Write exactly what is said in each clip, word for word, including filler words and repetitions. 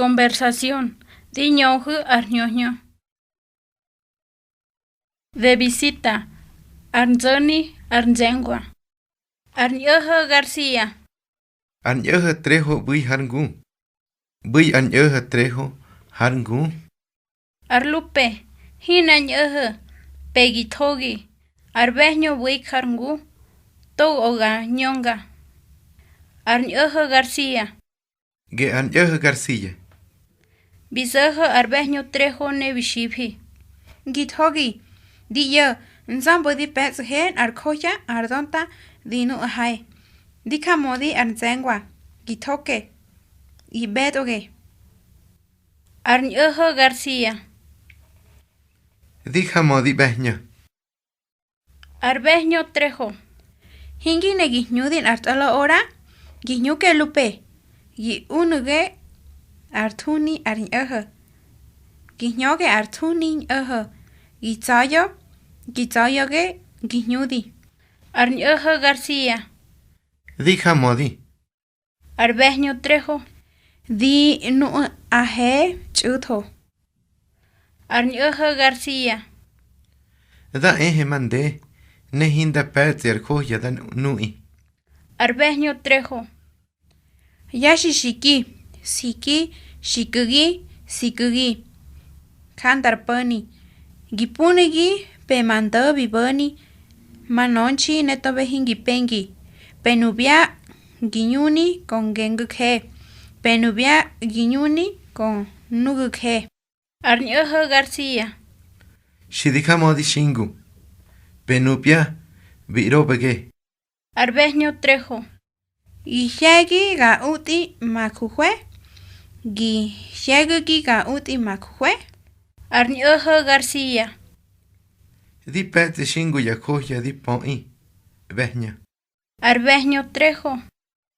Conversación, di ñöhu̱ ar hñöhñö. De visita, ar ntso̱ni, ar nze̱ngwa. Ar ñꞌo̱ho̱ Garcia. Ar ñꞌo̱ho̱ Treho ꞌbu̱i hár ngu. ꞌBu̱i ar ñꞌo̱ho̱ Treho hár ngu. Ar Lupe, hinár ñꞌo̱ho̱, pe gi thogi, ar ꞌbe̱hñö ꞌbu̱i jár ngu, togo ga ñönga. Ar ñꞌo̱ho̱ Garcia. Ge ar ñꞌo̱ho̱ Garcia. Bi zo̱ho̱ ar ꞌbe̱hñö Treho ne bi xifi. Ngi thogi, di ꞌyo̱, nzömpꞌu̱ di pe̱tsꞌahe nꞌar johya ar döta di nuꞌahae. Di jamödi ar nze̱ngwa, gi thoke, gi ꞌbe̱tꞌoge. Ar ñꞌo̱ho̱ Garcia. Di jamödi ꞌbe̱hñö. Ar ꞌbe̱hñö Treho. Hingi ne gi hñudi nꞌar tꞌoloꞌora, gi hñuke Lupe, gi unu̱ge ar thuni ar ñꞌo̱ho̱, gi hñöge ar thuni ñꞌo̱ho̱, gi tsa̱ya̱, gi tsa̱ya̱ge, gi hñudi. Ar ñꞌo̱ho̱ Garcia. Di jamödi. Ar ꞌbe̱hñö Treho. Di nuꞌahe txꞌu̱tho. Ar ñꞌo̱ho̱ Garcia. Da ehe ma nde, ne hinda pe̱tsꞌi ar johya da nuꞌi. Ar ꞌbe̱hñö Treho. Yá xixiki, siki, xiku̱gi, siku̱gi. Jandar po̱ni. Gi punigi pe ma ndo̱ bi bo̱ni, ma nönxi ne tobe hingi pengi. Pe nubya gi ñuni kon ngengu̱ je, pe nubya gi ñuni kon nugu̱ je. Ar ñꞌo̱ho̱ Garcia. Xi di jamödi xingu. Pe nupya bi ꞌrobege. Ar ꞌbe̱hñö Treho. Gi hye̱gi ga utꞌi ma juhwe̱, gi hye̱gu̱gi ga utꞌi ma juhwe̱. Ar ñꞌo̱ho̱ Garcia. Di pe̱tsꞌi xingu ya johya di pöꞌi, ꞌbe̱hñö. Ar ꞌbe̱hñö Treho.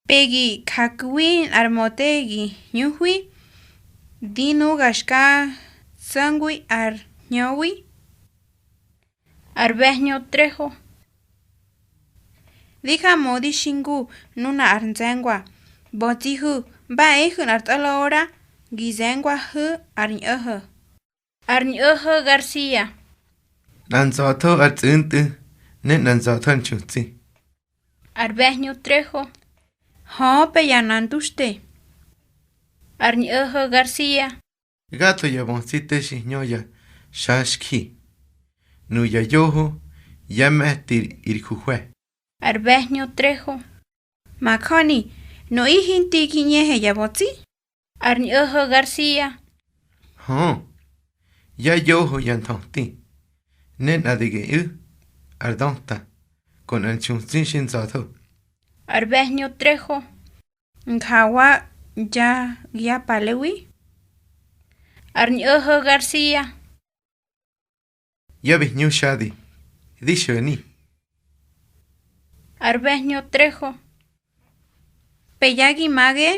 Pe gi jakwi nꞌar möte gi hñuhwi, di nuga xka tso̱ngwi ar hñöwi. Ar ꞌbe̱hñö Treho. Di jamödi xingu nuna ar nze̱ngwa. Bötsihu̱, ba ehu̱ nꞌar tꞌoloꞌora, gi ze̱ngwahu̱ ar ñꞌo̱ho̱. Ar ñꞌo̱ho̱ Garcia. Nꞌa nza̱tho ar tsꞌu̱ntꞌu̱, ne nꞌa nza̱tho ar nxutsi. Ar ꞌbe̱hñö Treho. Hö, pe ya nanduxte. Ar ñꞌo̱ho̱ Garcia. Gatho ya bötsi te xi hñö ya xaxji. Nuya yoho, yá me̱ti ir juhwe̱. Ar ꞌbe̱hñö Treho. Majöni, nuꞌi hinti gi ꞌñehe ya bötsi. Ar ñꞌo̱ho̱ Garcia. Hö, yá yoho ya nthöti, ne nꞌa di geꞌu̱ ar döta, ku nꞌar nxutsi xi nza̱tho. Ar ꞌbe̱hñö Treho. Njawa ya, ya palewi. Ar ñꞌo̱ho̱ Garcia. Ya bi hñu xadi, di xo̱ni. Ar ꞌbe̱hñö Treho. Pe ya gi mage,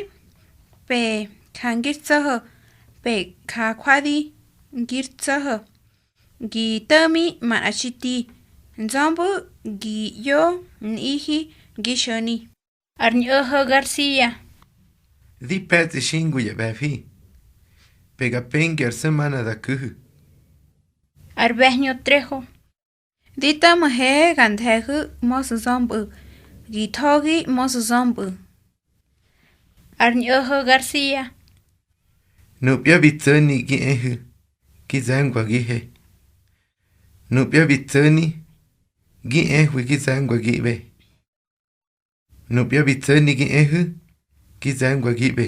pe ja ngir tso̱ho̱, pe ja jwadi ngir tso̱ho̱. Gi to̱ꞌmi manꞌa xi ti, nzömpꞌu̱ gi ꞌyo nꞌihi gi xo̱ni. Ar ñꞌo̱ho̱ Garcia. Di pe̱tsꞌi xingu ya ꞌbe̱fi. Pe ga pengi ar semana da ku̱hu̱. Ar ꞌbe̱hñö Treho. Di to̱ꞌmhe ga nthe̱hu̱ mösu̱ zömpꞌu̱, gi thogi mösu̱ zömpꞌu̱. Ar ñꞌo̱ho̱ Garcia. Nupya bi tso̱ni gi ehu̱, gi ze̱ngwagihe. Nupya bi tso̱ni gi ehwi gi ze̱ngwagiꞌbe. Nupya bi tso̱ni gi ehu̱, gi ze̱ngwagiꞌbe.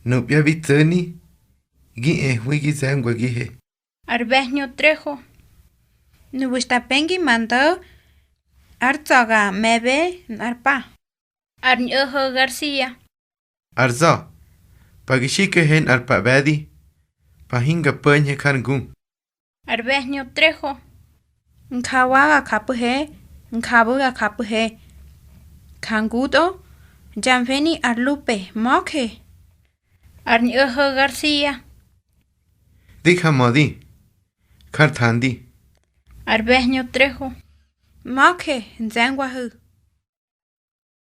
Nupya bi tso̱ni, gi ehwi gi ze̱ngwagihe. Ar ꞌbe̱hñö Treho. Nuꞌbu̱ xta pengi ma ndo̱, ár tsa̱ ga me̱be nꞌar pa. Ar ñꞌo̱ho̱ Garcia. Ar za̱, pa gi xikehe nꞌar pa ꞌbe̱di, pa hinga po̱ñhe jar ngu. Ar ꞌbe̱hñö Treho. Njawa ga japꞌu̱he, njabu̱ ga japꞌu̱he. Ja ngutꞌo, ya mfeni ar Lupe, möje. Ar ñꞌo̱ho̱ Garcia. Di jamödi, jar thandi. Ar ꞌbe̱hñö Treho. Möje, nze̱ngwahu̱.